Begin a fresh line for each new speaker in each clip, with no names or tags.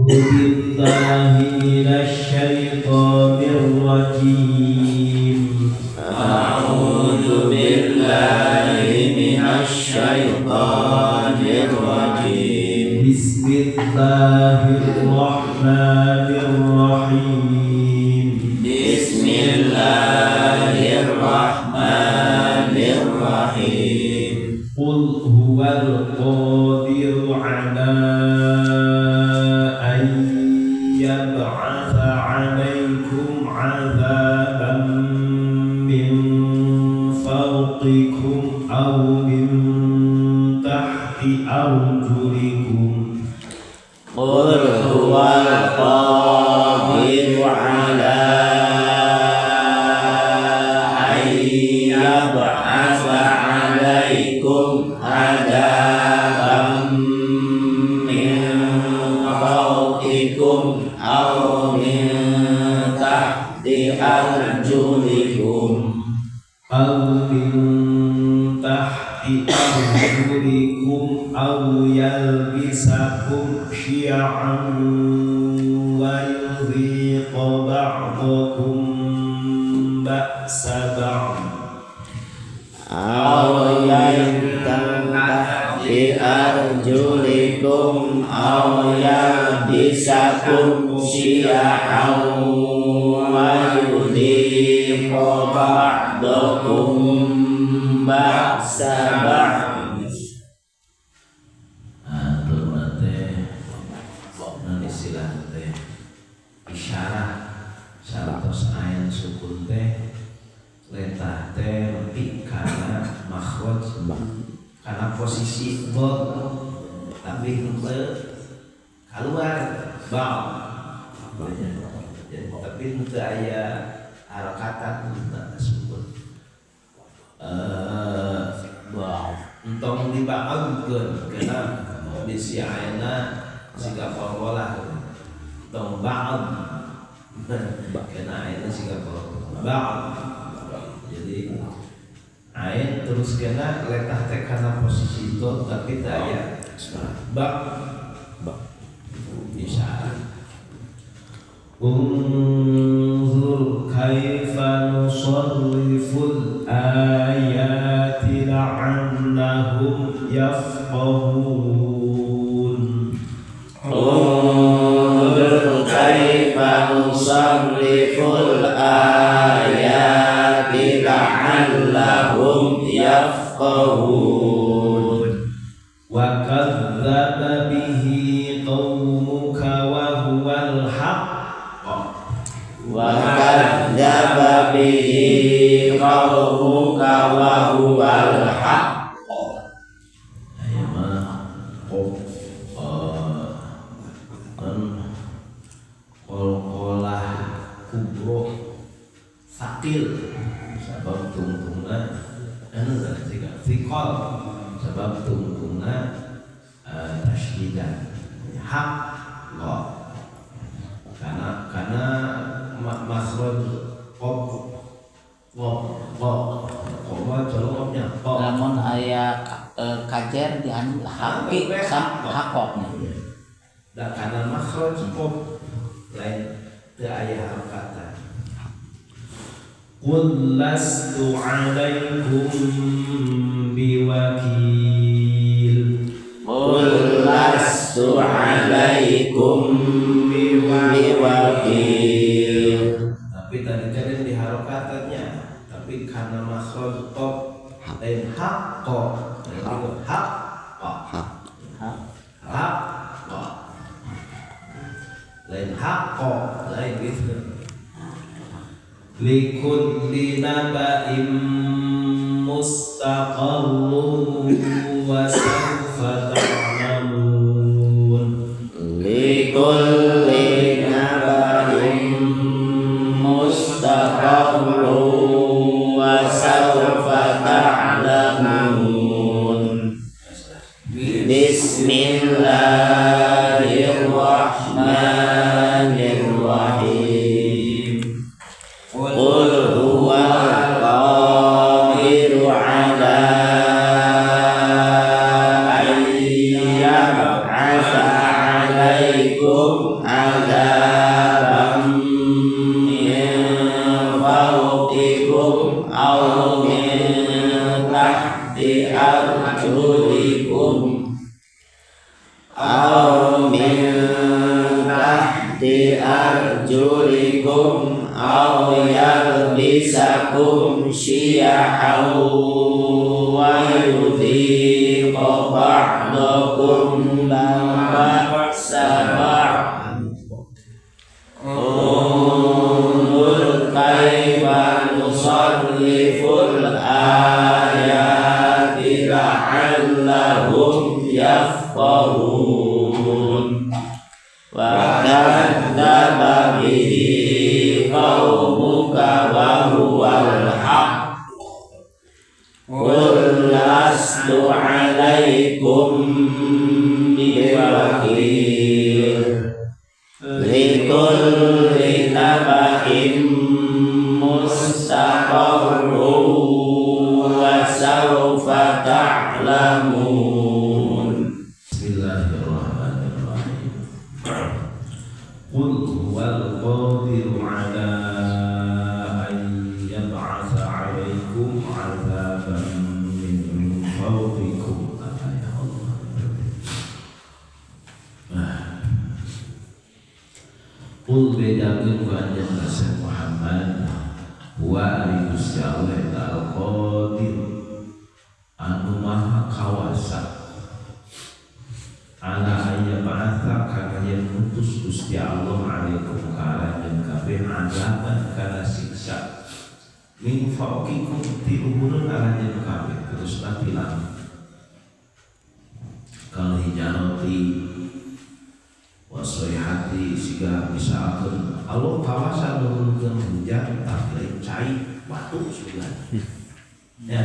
بالله من الشيطان الرجيم.
أعوذ بالله من الشيطان الرجيم.
بسم الله الرحمن الرحيم.
بسم الله الرحمن الرحيم.
قل هو القادر على أن يبعث عليكم عذابا من فوقكم أو من تحت أرجلكم.
قل هو القادر على أن يبعث عليكم عذابا من فوقكم أو من تحت أرجلكم.
أو من تحت أرجلكم أو يلبسكم شيعا ويذيق بعضكم بأس بعض.
أو من تحت أرجلكم أو يلبسكم شيعا ويذيق بعضكم بأس بعض.
Nah, teh non istilah teh isyarah satos ain sukun teh letah teh nepi kana makhraj, karena posisi dhad, tapi henteu keluar ba, tapi henteu aya harakatan henteu sukun, entong dibaagkeun karena bisi ayeuna siga qalqalah, tong ba'd karena ayeuna siga qalqalah ba'd. Jadi ain terus kena letah teh karena posisi itu, tapi tak aya ba, isyarat. انظر كيف نصرف الآيات لعلهم يفقهون.
انظر كيف نصرف الآيات لعلهم يفقهون.
وكذب به قومك وهو الحق.
وكذب به قومك وهو الحق.
Aya mah qaf kan qalqalah kubro sakil sabab tungtungna anu jika thiqal sabab tungtungna tasdidan hak lo karena makhraj qaf qaf qaf qaf colongnya qaf.
Lamun aya kajer di anu haki sam hakoknya.
Da karena makhraj qaf lain teu aya harakatan. قل لست عليكم بوكيل.
قل لست عليكم بوكيل.
Tapi tadi kan di harokatannya, tapi karena makhraj qaf lain hak kok hak kok
hak
hak kok lain hak kok lain gitu. لكل نبإ مستقر وسوف تعلمون.
لكل نبإ مستقر وسوف تعلمون. بسم الله الرحمن الرحيم. قل هو القادر على أن يبعث عليكم fawqikum aw yalbisakum syi'an wa yudhiqa ba'dakum ba'sa ba'd. Unzur kaifa nusarriful ayati la'allahum yafqahun. Wa kadzdzaba bihi qaumuka wa huwal haqq. Qul lastu 'alaikum biwakil. Likulli naba'in mustaqarrun wa sawfa ta'lamun.
Bismillahirrahmanirrahim. Qul huwal qadiru 'ala an yab'atsa 'alaikum 'adzaban min fawqikum. Ya Allah. Qul bejakeun ku anjeun Rasul Muhammad wa ari Gusti Allah eta al-Qadir anu maha kawasa ala ayyab'atsa kana yen ngutus Gusti Allah alaikum ka aranjeun kabeh azaban kana siksa min fawqikum ti luhureun aranjeun kabeh terusna ti langit kal hijarati wasoihati siga misalkan Allah kawasa nurunkeun hujan tapi lain cai batu sugan ya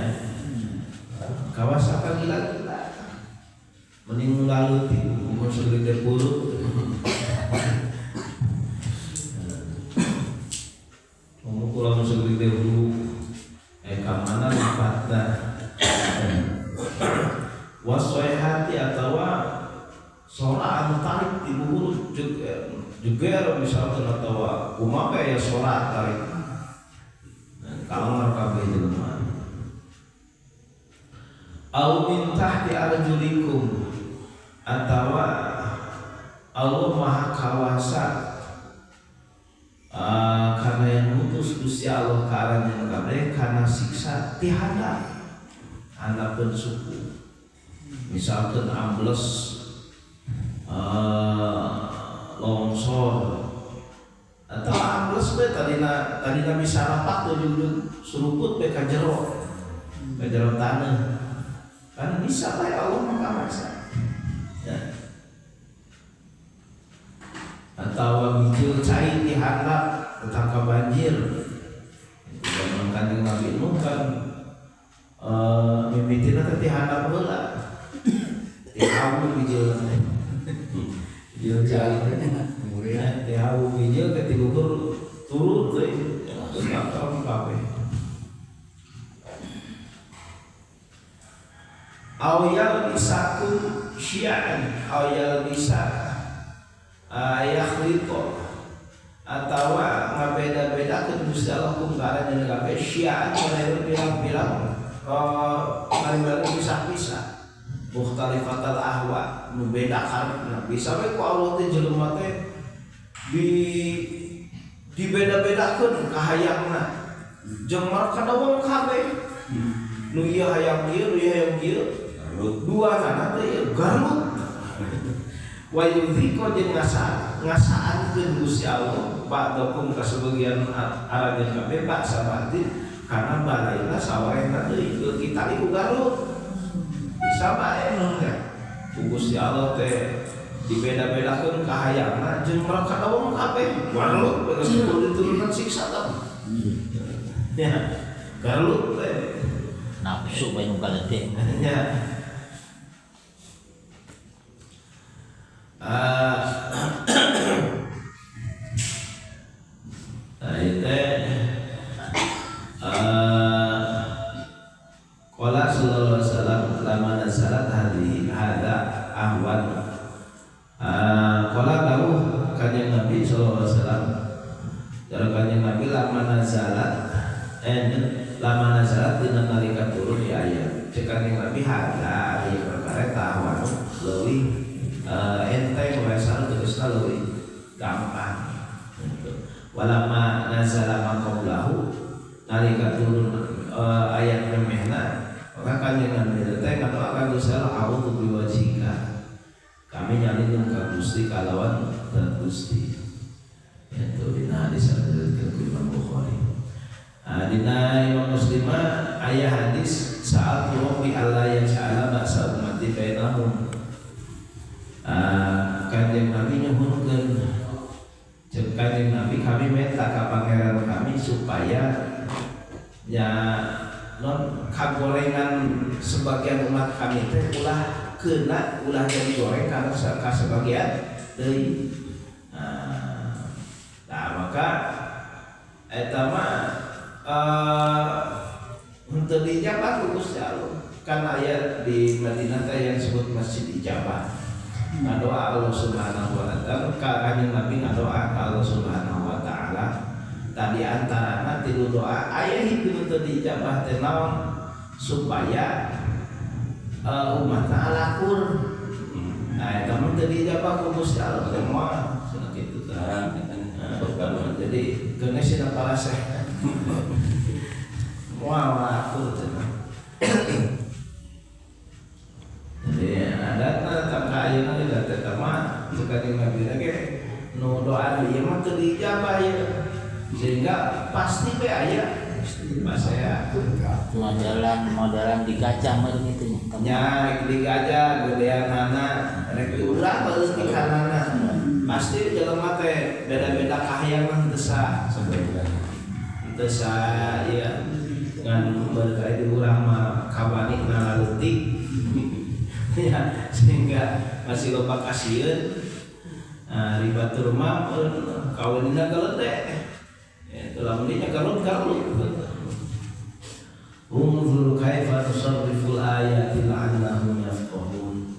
kawasa ka gila-gila mending laluti umur segede bulu umur kula mun segede bulu ka mana lipatna wasoihati atawa sora anu tarik di luhur jeger misalkan atawa kumaha ya sora tarik kalongar kabeh jelema au min tahti arjulikum atawa Allah maha kawasa karena yang ngutus Gusti Allah ka aranjeun kabeh kana siksa ti handap handapeun suku misalkan ambles longsor atau ambles be tadina bisa rapat ujung-ujung suruput be ka jero tanah kan bisa bae Allah maka maksa ya. Atau bijil cai di handap tetangga banjir zaman Kanjeng Nabi Nuh kan mimitina teh di handap heula di hawu bijil bijil cai di hawu bijil ke tiluhur turun teh tetangga kabeh. Aw yalbisakum syi'an aw yalbisa yakhlito atawa ngabeda-bedakeun Gusti Allah kum ka aranjeun kabeh syi'an kana pirang-pirang bareng-bareng pisah-pisah mukhtalifatal ahwa nu beda karepna bisa we ku Allah teh jelema teh di dibeda-bedakeun kahayangna jeung marka dawang kabeh nu ieu hayang kieu nu ieu hayang kieu dua kana teh garut wa yudhiko jeung ngasaankeun Gusti Allah ba'dakum ka sebagian aranjeun kabeh ba'sa ba'din karena balaina sawarehna deui kita iku garut bisa bae nya ku Gusti Allah teh dibeda-bedakeun kahayangna jeung mereka dawang kabeh garut geus kudu diturunan siksa tah ya garut teh
nafsu bae nu kalete
nya. Nah itu qala sallallahu alaihi wasallam lama nazalat hadhihi hadza ahwan. Qala dawuh kanjeng Nabi sallallahu alaihi wasallam dalam kanjeng Nabi lama nazalat lama nazalat dina nalika turun di ayat cek kanjeng Nabi hadza ieu perkara tahwan leuwih enteng wesana tegasna leuwih gampang. Walamma nazala ma qablahu nalika turun ayat memehna maka kanjeng Nabi teh ngadoa ka Gusti Allah a'udzu biwajhika kami nyalindung ka Gusti kalawan dan Gusti. Itu dina hadis anu diriwayatkeun ku Imam Bukhari. Dina Imam Muslim aya hadis sa'altu rabbi alla yaj'ala ba'sa ummati bainahum. Kanjeng Nabi nyuhunkeun ceuk kanjeng Nabi kami minta ka pangeran kami supaya ya non kagorengan sebagian umat kami teh ulah kena ulah jadi goreng karena ka sebagian deui. Nah maka eta mah henteu dijabah ku Gusti Allah. Kan aya di Madinah teh yang disebut Masjid Ijabah. Ngadoa Allah Subhanahu wa taala ka kanjeng Nabi ngadoa ka Allah Subhanahu wa taala. Tadi antarana tilu doa aya hiji nu teu diijabah teh naon supaya umatna alakur. Nah eta mah teu diijabah ku Gusti Allah teh moal cenah kitu tah. Jadi keuna sina paraseh. Moal alakur cenah. Jadi adatna tangka ayeuna ge da teh mah cek kanjeng Nabi ge nu doa nu ieu mah teu diijabah ieu. Sehingga pasti be aya pasea
modelan di gajah meureun itu nya.
Nya di gajah gedeanana rek diurang leutikannana. Pasti jelema teh beda-beda kahayang mah teu sah. Teu sah ieu ngan berkait di urang mah kabani leutik. Ya, sehingga masih loba kasieun. Ribatur mah kawinna geuleut. Itu lamun dinya garut-garut. Unzur kaifa nusarriful ayati la'allahum yafqahun.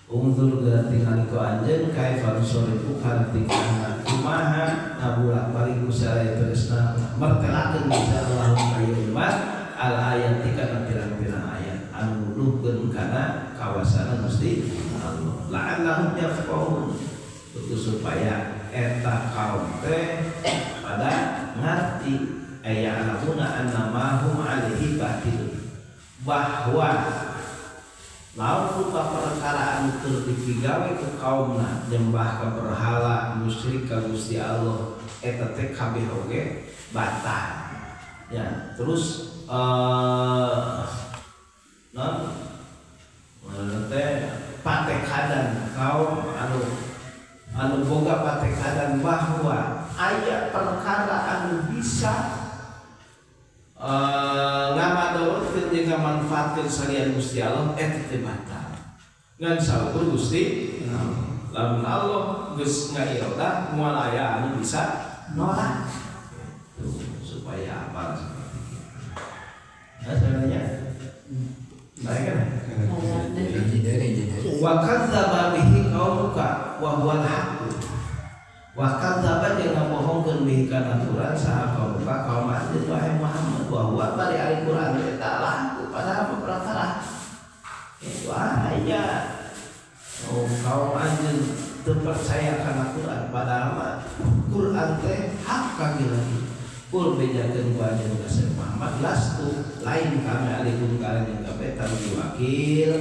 Unzur geura tingali ku anjeun kaifa nusarrifu kana tingkahna kumaha ngabulak-balik ku saraya tegasna mertelakeun ku saraya lahum ka ieu umat al ayati kana pirang-pirang ayat anu nuduhkeun kana kawasana Gusti Allah la'allahum yafqahun. Itu supaya eta kaum teh pada ngarti aya alamuna annama hum alaihi batil bahwa lamun rupa perkara anu keur dipigawe ku kaumna nyembah ka berhala musyrik ka Gusti Allah eta teh kabeh oge batal ya. Terus non teh patekadan kaum anu boga patekadan bahwa aya perkara anu bisa ngamadorotkeun jeung ngamanfaatkeun salian Gusti Allah eta teh batal. Ngan saukur Gusti lamun Allah geus ngairodah moal aya anu bisa nolak. Gitu, supaya apa seperti itu. Nah, sebenarnya baik kan? Wa kadzdzaba bihi qaumuka wa huwal haqq. Wa kadzdzaba jeung ngabohongkeun bihi kana Quran saha qaumuka kaum anjeun wahai Muhammad wa huwa bari ari Quran eta lah padahal perkara itu aya. Oh kaum anjeun teu percaya kana Quran padahal mah Quran teh hak kami lagi. Kul bejakeun ku anjeun ka Muhammad lastu lain kami alaikum ka anjeun kabeh tanggung wakil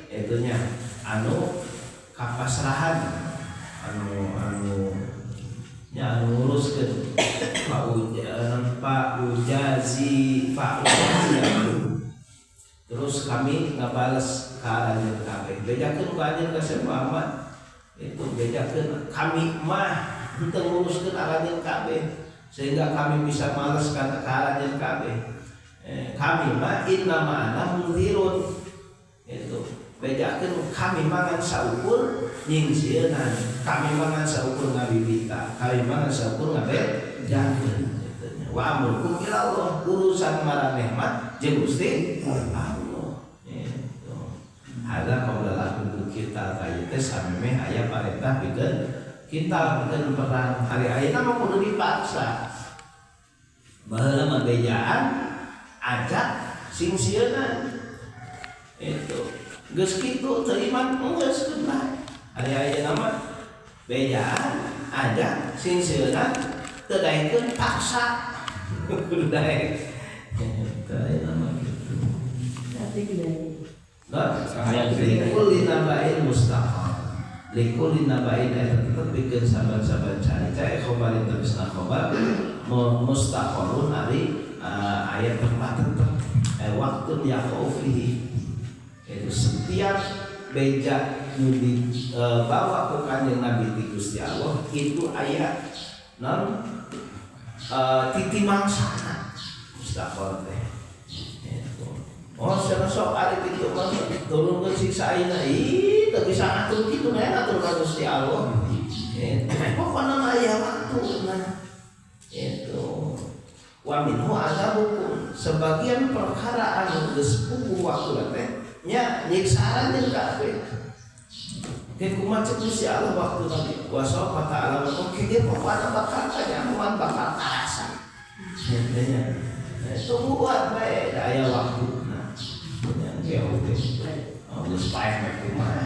itunya anu kapasrahan anu nya anu nguruskeun Pak Ujazi Pak Ujazi. Terus kami ngabales ka anjeun kabeh bejakeun ku anjeun ka Muhammad itu bejakeun kami mah henteu nguruskeun aranjeun kabeh sehingga kami bisa males kana ka aranjeun kabeh. Kami mah inna ma'ana munzirun itu bejakeun kami mah ngan saukur nyingsieunan kami mah ngan saukur ngabibita kami mah ngan saukur ngabejakeun wa amrukum ila Allah urusan maraneh mah jeung Gusti Allah gitu. Hadza qabla al kita teh teh samemeh aya parentah pikeun kita pikeun perang hari ayeuna mah kudu dipaksa baheula mah bejaan ajak sing sieuna itu geus kitu teu iman geus kumaha hari ayeuna mah bejaan ajak sing sieuna Teu daekeun paksa. Kudu daek. Eta nama gitu. Nah, likulli naba'in mustaqar. Likulli naba'in eta tetep pikeun saban-saban carita khobarin tegasna khobar mustaqarun ari aya tempat tetep waktu yaqau fihi. Itu setiap beja nu dibawa ku Kanjeng Nabi ti Gusti Allah itu aya non titi mangsana mustaqar teh. Itu. Oh, cenah sok ari kitu mah turunkeun siksa ayeuna. Ih, teu bisa ngatur kitu mah ngatur ka Gusti Allah. Itu. Pokona mah aya waktuna. Itu. Wa minhu adzabukum. Sebagian perkara anu geus puguh waktuna teh nya nyiksaan jeung kabeh. Ke kumaha cek Gusti Allah waktu nanti wa sawfa ta'lamun. Oke, ge pokona bakal kanyahoan bakal karasa. Nya. Tungguan bae da aya waktuna. Ya oke. Oh, geus paeh mah kumaha.